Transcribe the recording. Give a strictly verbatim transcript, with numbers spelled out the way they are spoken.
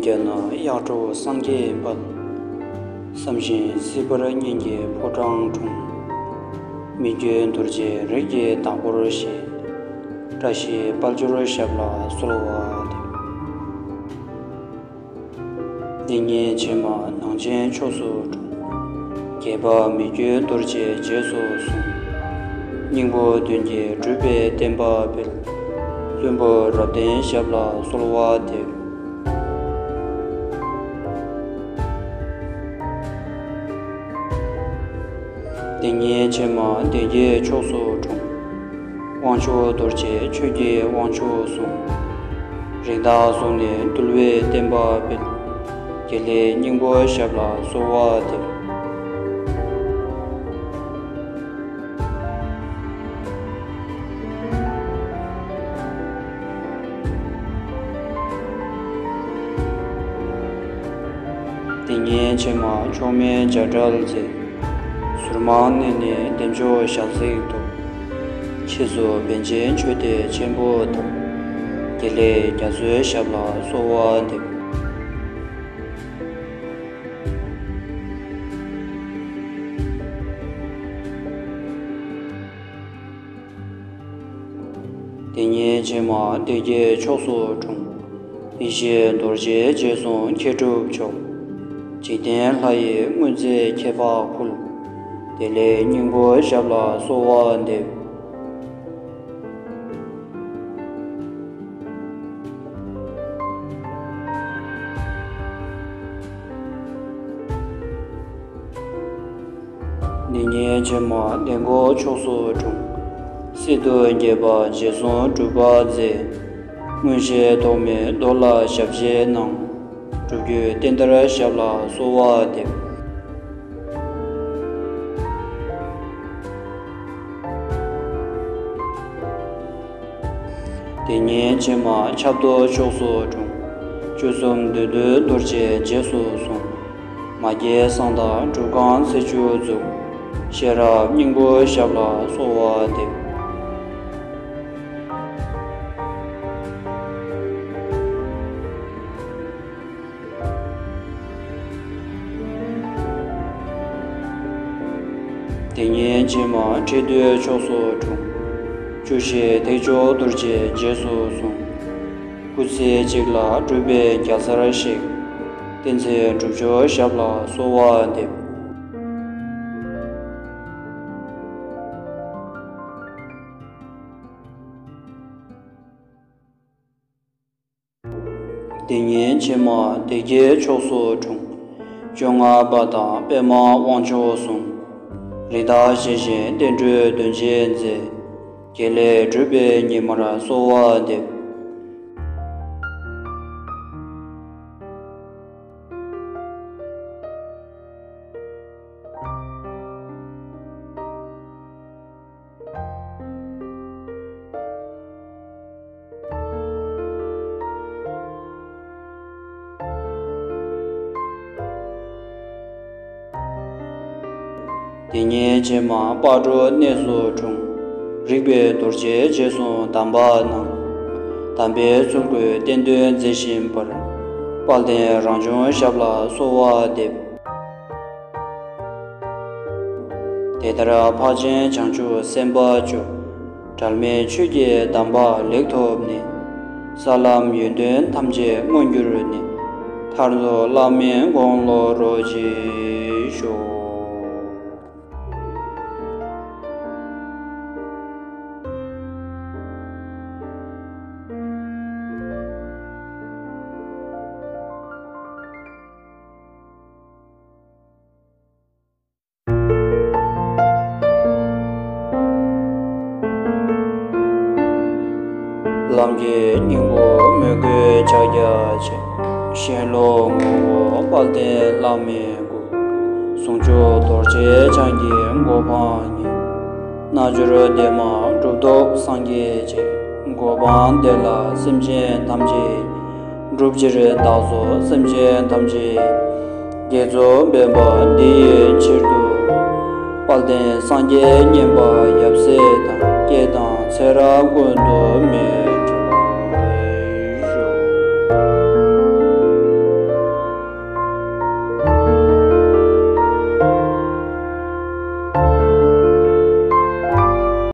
ཡོད་ན་གཡག་དྲུག་སངས་རྒྱས་དཔལ། བསམ་བཞིན་སྲིད་པར་སྙན་གྱི་ཕོ་བྲང་འཁྲུངས། མི་བསྐྱོད་རྡོ་རྗེ་རིགས་ཀྱི་བདག་པོར་བཞེས། བཀྲ་ཤིས་དཔལ་འབྱོར་ཞབས་ལ་གསོལ་བ་འདེབས། འདི་ཉིད་ཕྱི་མ་ནང་བྱན་ཕྱོགས་སུ་འཁྲུངས། རྒྱས་པ་མི་བསྐྱོད་རྡོ་རྗེ་རྗེས་སུ་བཟུང་། སྙིང་པོ་བདུན་གྱིས་སྒྲུབ་པའི་བསྟན་པ་སྤེལ། བློན་པོ་རབ་བརྟན་ཞབས་ལ་གསོལ་བ་འདེབས། འདི་ཉིད་ཕྱི་མ་བདེ་དགྱེས་ཕྱོགས་སུ་འཁྲུངས། དབང་ཕྱུག་རྡོ་རྗེ་ཆོས་ཀྱི་དབང་ཕྱུག་བཟུང་། རིགས་བདག་བཟུང་ནས་འདུལ་བའི་བསྟན་པ་སྤེལ། དགེ་ལེགས་སྙིང་པོ་ཞབས་ལ་གསོལ་བ་འདེབས། དེ་ཉིད་ཕྱི་མ་མཆོག་དམན་བྱ་བྲལ་མཛད། ཟུར་མང་གནས་ནས་བདེ་མཆོག་ཞལ་གཟིགས་ཐོབ། ཕྱིས་སུ་པཎ་ཆེན་ཆོས་སྡེ་ཆེན་པོ་ཐོབ། དགེ་ལེགས་རྒྱ་མཚོའི་ཞབས་ལ་གསོལ་བ་འདེབས། དེ་ཉིད་ཕྱི་མ་བདེ་དགྱེས་ཕྱོགས་སུ་འཁྲུངས། ཡེ་ཤེས་རྡོ་རྗེ་རྗེས་བཟུང་མཁས་གྲུབ་མཆོག། འཇིག་རྟེན་ལྷ་ཡི་མངོན་རྫས་ཁྱད་འཕགས་ཕུལ། དེ་ལས་སྙིང་པོ་ཞབས་ལ་གསོལ་བ་འདེབས། འདི་ཉིད་ཕྱི་མ་གདན་གོང་ཕྱོགས་སུ་འཁྲུངས། སི་ཏུ་དགྱེས་པ་རྗེས་བཟུང་སྒྲུབ་པ་མཛད། མངོན་ཤེས་ཐོགས་མེད་རྡོར་ལ་ཞབས་རྗེས་གནང་། སྒྲུབ་བརྒྱུད་བསྟན་དར་ཞབས་ལ་གསོལ་བ་འདེབས། དེ་ཉིད་ཕྱི་མ་ཆབ་ཏོག་ཕྱོགས་སུ་འཁྲུངས། བཅུ་གསུམ་བདུད་འདུལ་རྡོ་རྗེ་རྗེས་སུ་བཟུང་། མ་སྐྱེས་གསང་བདག་སྒྲུབ་ཁང་ཚེས་བཅུ་བཙུགས། ཤེས་རབ་སྙིང་པོ་ཞབས་ལ་གསོལ་བ་འདེབས། དེ་ཉིད་ཕྱི་མ་ཁྲི་སྟོད་ཕྱོགས་སུ་འཁྲུངས། བཅུ་བཞི་ཐེག་མཆོག་རྡོ་རྗེ་རྗེས་སུ་བཟུང་། སྐུ་ཚེ་གཅིག་ལ་སྒྲུབ་པའི་རྒྱལ་སར་གཤེགས། བསྟན་འཛིན་སྒྲུབ་མཆོག་ཞབས་ལ་གསོལ་བ་འདེབས། དེ་ཉིད་ཕྱི་མ་བདེ་དགྱེས་ཕྱོགས་སུ་འཁྲུངས། བཅོ་ལྔ་པ་དང་པདྨ་དབང་མཆོག་གསུམ། རིགས་བདག་ཞལ་བཞེས་བསྟན་འགྲོའི་དོན་རྗེས་མཛད། དགེ་ལེགས་སྒྲུབ་པའི་ཉི་མར་གསོལ་བ་འདེབས། དེ་ཉིད་ཕྱི་མ་སྤ་གྲོ་གནས་སུ་འཁྲུངས། རིག་པའི་རྡོ་རྗེ་རྗེས་བཟུང་གདམས་པ་གནང་། དམ་པའི་ཚུལ་བཀོད་བསྟན་དོན་མཛད་བཞིན་པར། དཔལ་ལྡན་རང་བྱུང་ཞབས་ལ་གསོལ་བ་འདེབས། དེ་ལྟར་འཕགས་ཆེན་བྱང་ཆུབ་སེམས་དཔའ་བཅུ། གྲངས་མེད་ཆོས་ཀྱི་གདམས་པ་ལེགས་ཐོབ་ནས། ས་ལམ་ཡོན་ཏན་ཐམས་ཅད་མངོན་གྱུར་ནས། མཐར་ཐུག་བླ་མའི་དགུང་ལོ་རོལ་ཅིག་ཤོག། ལམ་གྱི་སྙིང་པོ་མོས་གུས་ཕྱག་རྒྱ་ཆེ། ཞལ་ལུང་ངོ་བོ་དཔལ་ལྡན་བླ་མའི་སྐུ། ཟུང་འཇུག་རྡོ་རྗེ་འཆང་གི་གོ་འཕང་ཉིད། རྣལ་འབྱོར་བདེ་མ་གྲུབ་ཐོབ་སངས་རྒྱས་ཆེ། གོ་འཕང་དེ་ལ་སེམས་ཅན་ཐམས་ཅད། འགྲུབ་ཕྱིར་བདག་སོགས་སེམས་ཅན་ཐམས་ཅད། དགེ་ཚོགས་འཕེན་པ་འདི་ཡི་ཕྱིར་དུ། དཔལ་ལྡན་སངས་རྒྱས་མཉན་པ་ཡ།